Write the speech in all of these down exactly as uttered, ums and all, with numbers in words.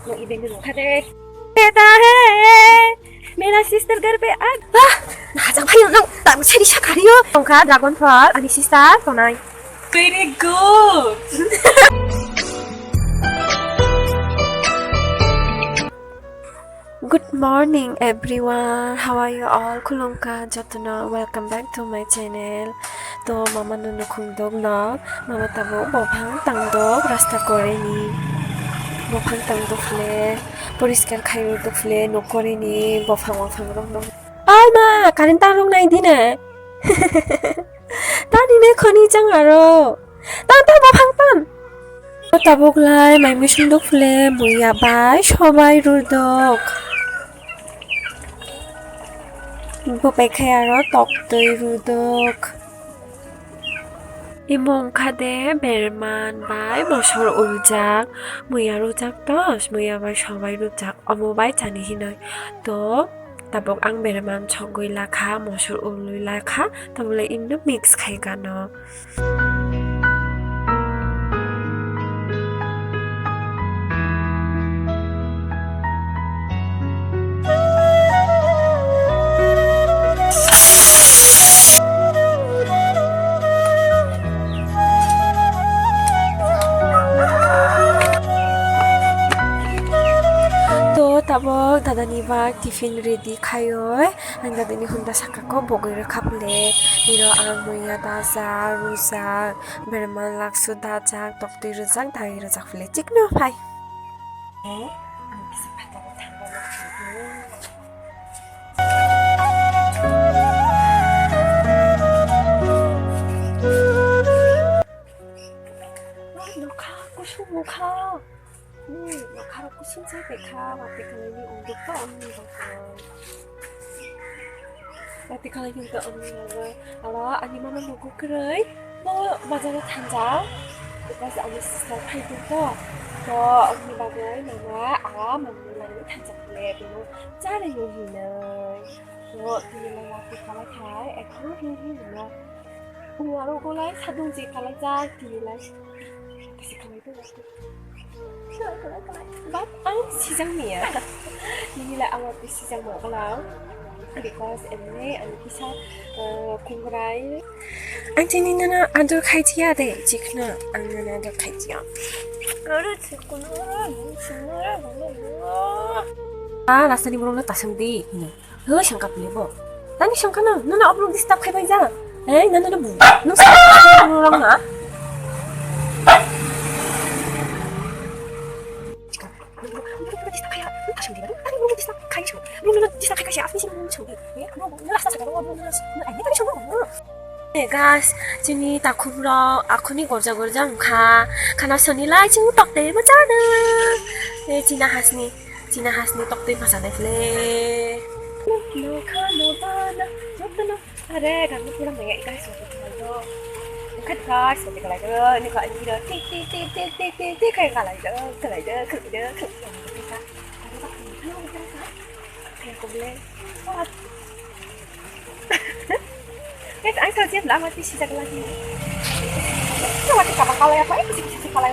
Nung ibeng nung kha de. Beta he, mera sister ghar pe aa. Ah, nahajak bhai nung, tamo seri sakhario. Tongkha dragon fruit, ani sister tonai. Very good. Good morning everyone, how are you all? Khulumkha jotono, welcome back to my channel. To mama no nukhung dok lok, mama tabuk bophang tangdok rasta koreni. Bophang tangdok le, poriskar khai rwdok le, nok koreni bophang bophang rok no. Ai ma, current tar rok nai di na. Tani ne khoni chang aro. Tan tan bophang tan. Tabuk lai mai mui sunduk phule muiya bai sobai rudok. Bo pai khai aro tok twi rudok. Imo wngkha de berman bai mosor uljak. Muiya rujak tos, muiya bai sobai rujak. Omo bai chani hinoi. To tabuk ang berman sogwi lakha, mosor ulwi lakha. Tabuk lai imno mix khai gano. To tabuk dadani bak tiffin ready khaioi. Ang dadini hunda saka ko bogwi rwkha phle, niro ang muiya dajak, rujak, berman laksu dajak, toktwi rwjak, dagi rwjak phle chikno phai. Ang kisa phataro thangna nukphuru. Nokha, kusung nokha. Hmm, nokha rok kusung sai tongkha, watwi kalaini ungduk to ongni bagwi. Watwi kalaini ungduk ongni bagwi. Aro ani mama nugo kwrwi, bo bazaro thangjak. Because ani sister phai tongkha. To ongni bagwi mama a mama ni bagwi thangjak le, bini charwi hinwi. To tini lai watwi kalai khai, ekdom hinwi hinwi no. Aro golai sadung je kalaijak, tini lai. Kasi kalai tong. But ang sijang mia. Nini la ang waktu sijang ma balang. Because emne ang kisa, eh, kungrai. Ang chini nana adur khai chiya de, chikna ang nana adur khai chiya. Aru chikuna, chikuna, Ah, rasta ni borok no tasung di. Hoi, sangka pili bo. Tani sangka no, no, no, obrok disturb khai bai ja. Hei, no, no, no, bu. No, sangka pili bo rong na. Hey, guys, chini takhuk rok akhuni gorja gorja wngkha. Khana soni lai chini tok tei bo chana. Hey, china hasni. China hasni toktwi phasanai phle. Nokha nokha na jotono. Are gangni pura maya ikai soto khalai do. Ikai kai soto khalai do. Ini ka ini do. Tik tik tik tik tik tik tik kai khalai do. Khalai do, khalai do, khalai do. Kaya ko ble. Guys, ang sa jep lama ti sijak lagi. Sa wati kaba kalai apa? Ini sijak kalai.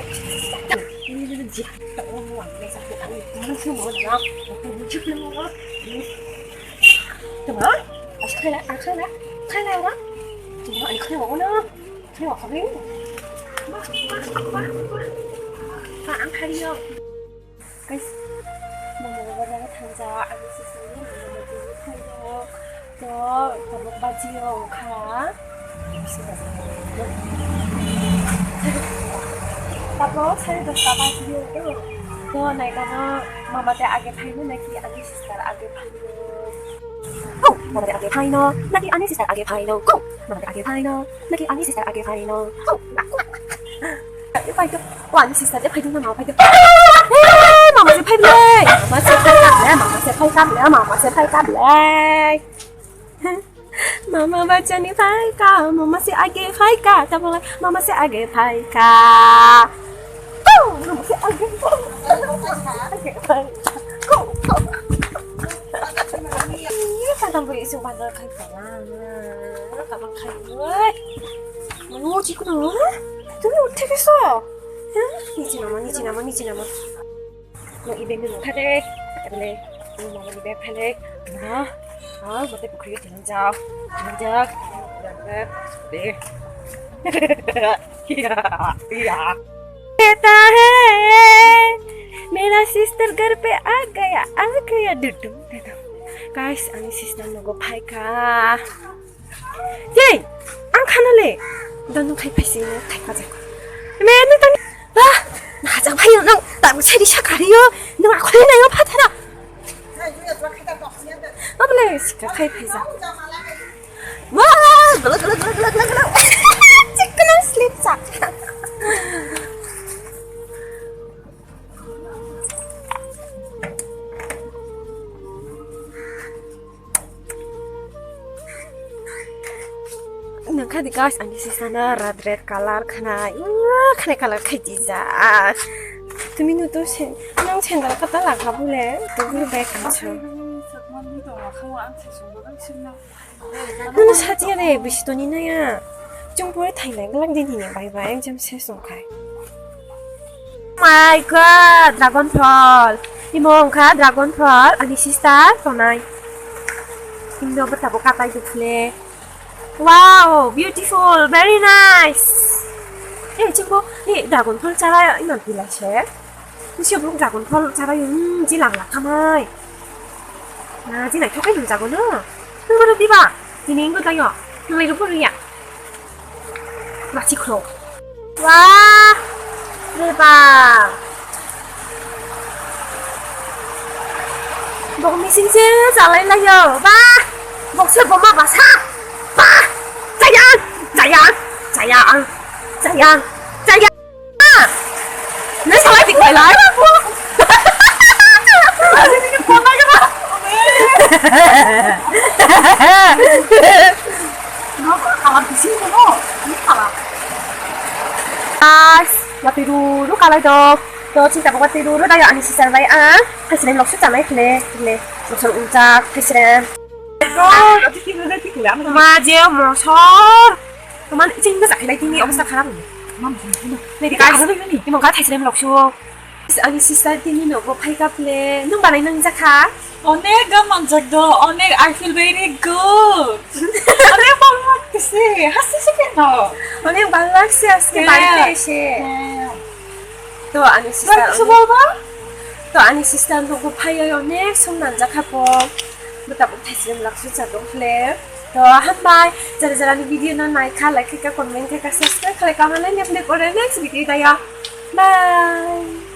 Ini dulu jep. Tak mau buang. Guys, aku tahu. Ini semua dah. Aku bujuk nama. Tama? Asal kala, asal kala. Kala apa? Tama, ini kala apa na? Kala apa ni? Wah, wah, wah, wah. Pak, ang kali yo. Guys, mama baba jaga thangja, ani sisini mama baba jaga thangja. To, tabuk baji yo kha. Tabuk sare dosta baji yo to. To, naikano mama te age phaino naki ani sister age phaino. Oh, mama te age phaino, naki ani sister age phaino. Go, mama te age phaino, naki ani sister age phaino. Oh, aku. Phai do. O ani sister de phai do na ma phai do. Hey, mama se phai ble. Mama se phai ka ble, mama se phai ka ble, mama se phai ka ble. Mama bachani phai ka, mama se age phai ka, ta bola, mama se age phai ka. Go, mama se age phai ka. Age phai ka. Go, go. Ini kadang beri isu bandar khai ka. Kadang khai, woi. Manu chikno, ha? Tumi uthi keso? Ha? Nichi nama, nichi nama, nichi nama. Nung ibe nung kha de, ebole nung mama ni bag kha de, no, no, mate pukhri ke chilin jao, chilin jao, de. Keta hai, mera sister ghar pe aa gaya, aa gaya, dudum, dudum. Guys, ani sister nogo phai kha. Yei, ang khana le. Dono khai phaisi no khai phaja. Me no tani. Ah, na hajak bhai no tang sari sakari yo. No akhoi na yo phathara. Abole sika khai phaisa. Wah, gala gala gala gala gala gala. Chikna slip sak. Nangkha di guys, ani sister na red red color khana, ua khana color khai di ja. Tumi no to sen, nang sandal kata la kha bole, to bole bag kan so. Nang sati re, bisi to ni na ya. Chung pore thai lai glak di ni bye bye, exam ses ong khai. My God, dragon phol. Imo wngkha dragon phol, ani sister tonai. Indo bwtabo katai dukhle. Wow, beautiful, very nice. Eh, chimbo, eh, dragon phol chara iman pila se. Kusi buk dragon phol chara yung, hmm, jilang la kamai. Na, jinai thokai yung jago no. Nung baru diba? Tini ingko tayo. Nung lai rupo ruya. Masi khro. Wah, reba. Bok mising se jalai layo. Bah, bok se boma basa. Bah, jayang, jayang, jayang, jayang, jayang. Nai salai tik lai lai. Guys, watwi ruru kalai dok. To chinta bo watwi ruru dayo ani sister bai ang. Khaisirem loksu chanai khle khle. Mosor unchak khaisirem. Ma je mosor. Teman ching na jakhlai tini obostha kharap. Nai di guys. Imong kha thaisirem loksu. Ani sister tini nogo phai kha ple. Nung banai nang jakha? Onek gam manjak do, onek, I feel very good. Onek bal mak kisi, hasi se keno. Onek bal mak se aske bari se. To ani sister. Bari se bol ba? To ani sister nogo phai onek sum nang jakha po. Bwtabuk thaisirem laksu chadok ple. To hambai, jara jara ni video no nai kha, like kha, comment kha, subscribe khlai kha, malai ni update ore next video dayo. Bye.